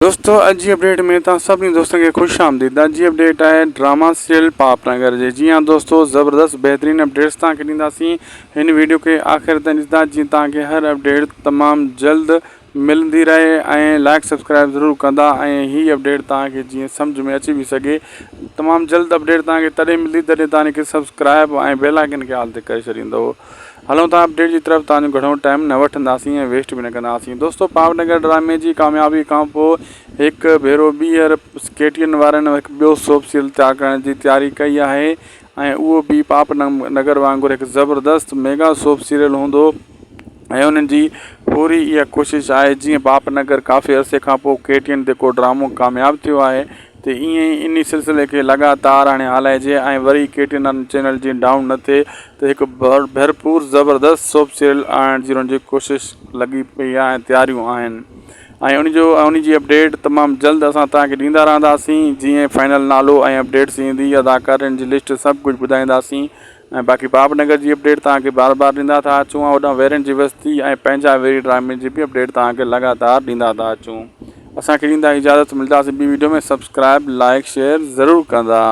دوستو اڄ جي اپڊيٽ ۾ توهان سڀني دوستن کي خوش آمديد اڄ جي اپڊيٽ آهي ڊراما سيريل پاپ نگر جي جي ها دوستو زبردست بهترين اپڊيٽس توهان کي ڏينداسين هن ويڊيو کي آخر تائين ڏسندا جيئن توهان کي هر اپڊيٽ تمام جلد ملندي رهي ۽ لائڪ سبسڪرائب ضرور ڪندا ۽ هي اپڊيٽ توهان کي جيئن سمجھ ۾ اچي به سگهي تمام جلد اپڊيٽ توهان کي تڏهن ملندي جڏهن توهان کي سبسڪرائب ۽ بيل آئڪن کي آل تي ڪري ڇڏيندو هلون ٿا اپڊيٽ جي طرف توهان جو گهڻو ٽائيم نه وٺنداسين ۽ ويسٽ به نه ڪنداسين دوستو پاور نگر ڊرامي جي ڪاميابي کان پوء هڪ ڀيرو ٻيهر ڪي ٽي اين وارن هڪ ٻيو سوپ سيريل تيار ڪرڻ جي تياري ڪئي آهي ۽ اهو به پاپ نگر وانگر هڪ زبردست ميگا سوپ سيريل هوندو ۽ انهن جي پوري اها ڪوشش آهي جيئن پاپ نگر ڪافي عرصي کان پوء ڪي ٽي اين تي ڪو ڊرامو ڪامياب ٿيو آهي ته ائين ئي انهي سلسلي کي لڳاتار هاڻي هلائجي ۽ وري ڪي ٽي اين چينل جي ڊائون نه ٿئي ته هڪ ڀرپور زبردست سوپ سيريل آڻڻ جي انهن جي ڪوشش لڳي پئي آهي ۽ تياريون آهن ۽ ان جو ان جي اپڊيٽ تمام جلد اسان توهان کي ڏيندا رهنداسين جيئن فائنل نالو ۽ اپڊيٽس ايندي اداڪارن جي لسٽ سڀ ڪجهه ٻڌائينداسين ۽ باقي پاپ نگر جي اپڊيٽ توهان کي بار بار ڏيندا ٿا اچون ۽ هوڏانهن ويرين جي وستي ۽ پنهنجا ويري ڊرامي جي به اپڊيٽ توهان کي لڳاتار ڏيندا ٿا اچون اسان کي ڏيندا اجازت ملداسين ٻي ويڊيو ۾ سبسڪرائب لائڪ شيئر ضرور ڪندا.